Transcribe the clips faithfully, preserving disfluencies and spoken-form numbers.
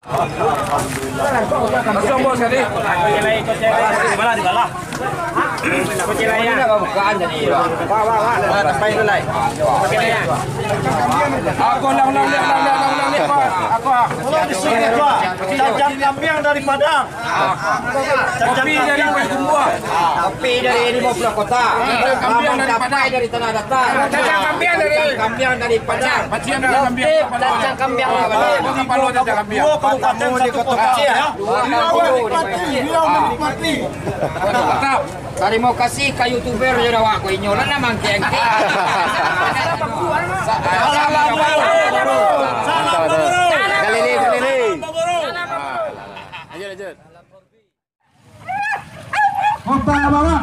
Kosong, bos, tadi. Malah dibalah. Bukaan jadi. Wah, wah, wah. Sampai tu, Lai. Aku ulang, ulang, ulang, ulang, ulang, ulang, ulang, Pak. Aku, ah. Kalau di sini, Pak, cacang kambiang dari Padang. Kopi dari Bukit Kumbuah. Kopi dari limo puluah kota. Cacang kambiang dari Padang. Tapai dari Tanah Datar. Cacang kambiang dari Cacang kambiang dari Padang. Pacian dari kambiang. Loktif, cacang kambiang. Kota Palu, cacang kambiang. Dua kabupaten, satu kota. Dua kabupaten. Beliau menikmati. Mantap. Tarimo kasih ka youtuber jo awak ko, inyo lah nan mangkek-angkek. Salam, bro. Salam, bro. Salam, bro. Salam, bro. Salam, bro. Salam, bro. Salam, bro. Lanjut, lanjut. Kota Bawang.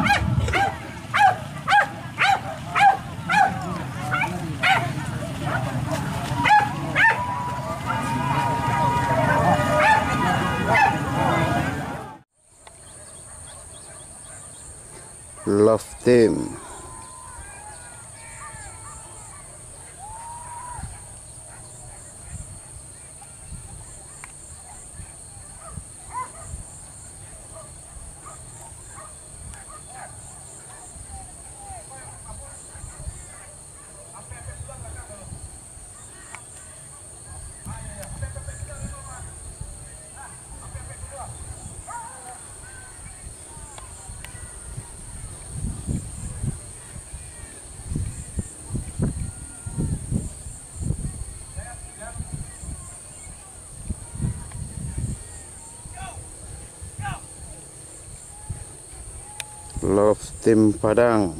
Love Team. Love Team Padang.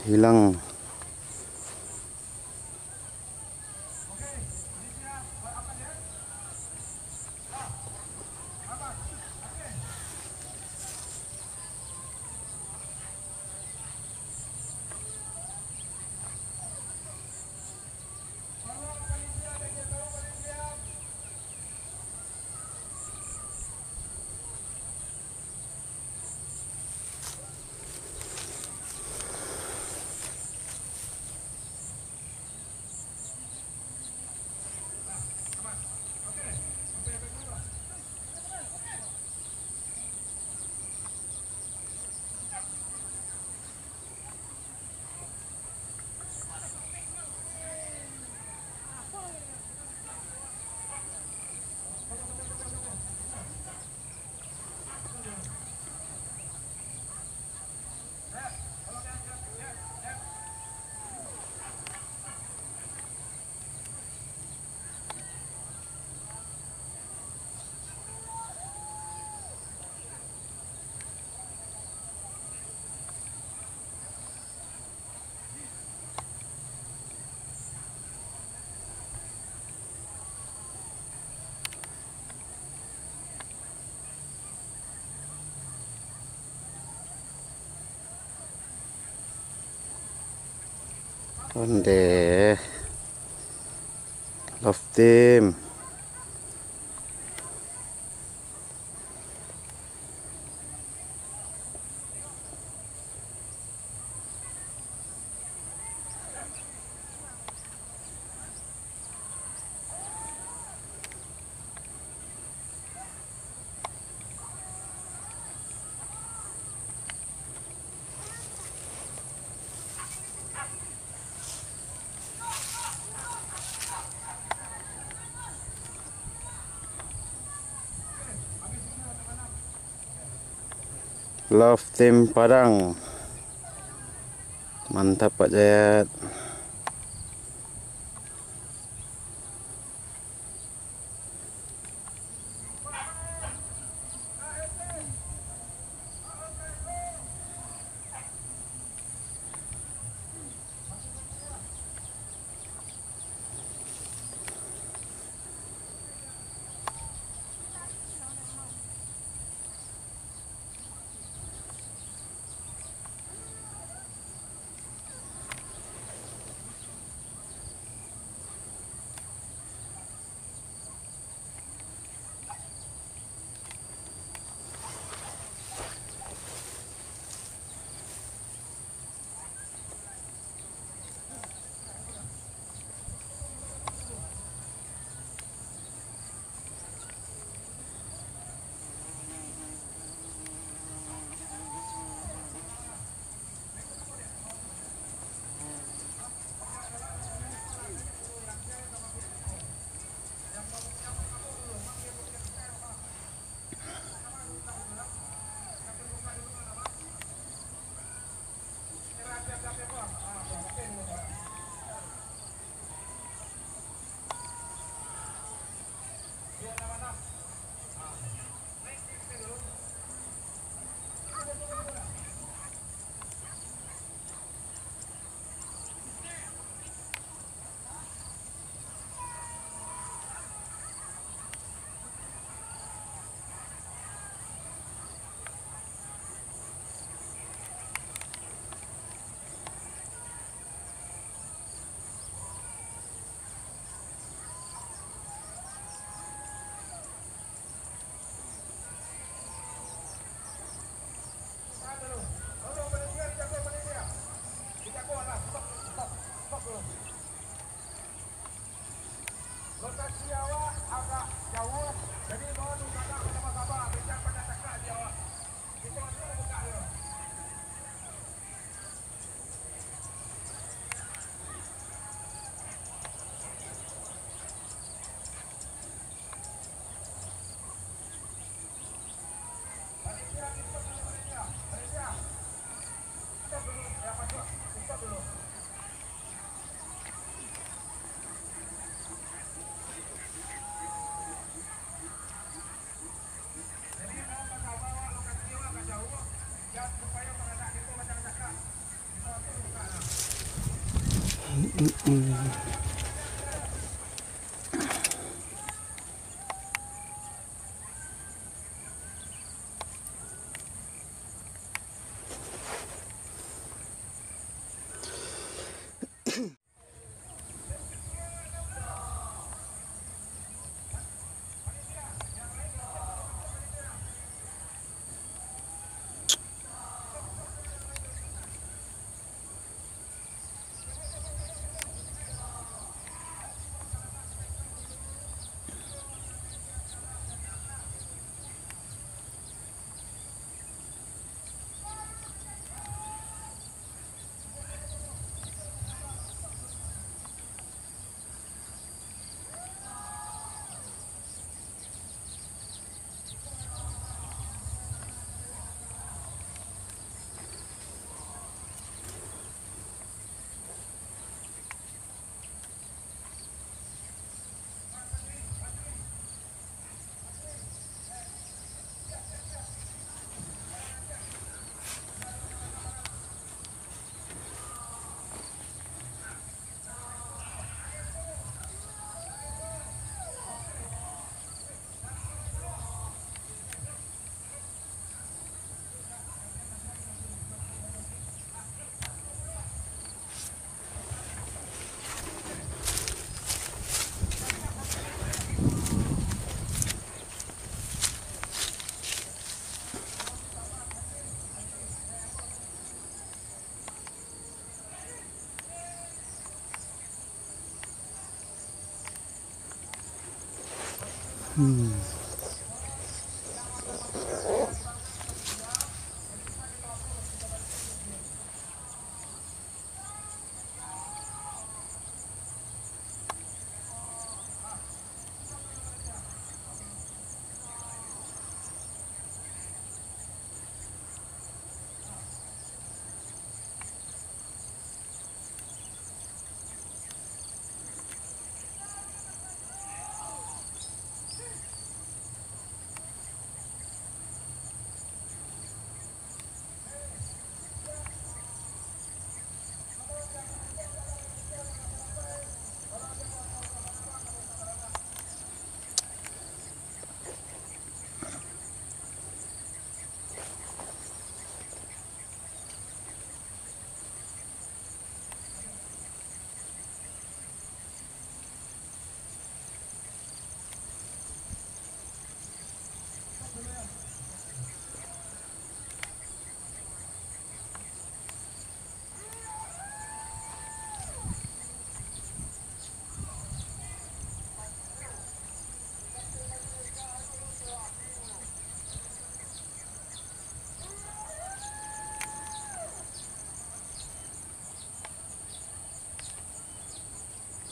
Hilang. Ondeh. Love Team. Love Team Padang. Mantap, Pak Jayat. Lokasi awak agak jauah, jadi mohon untuk agak basaba-saba, berikan pada kakak di awak. Kita akan buka dulu.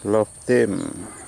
Love Team.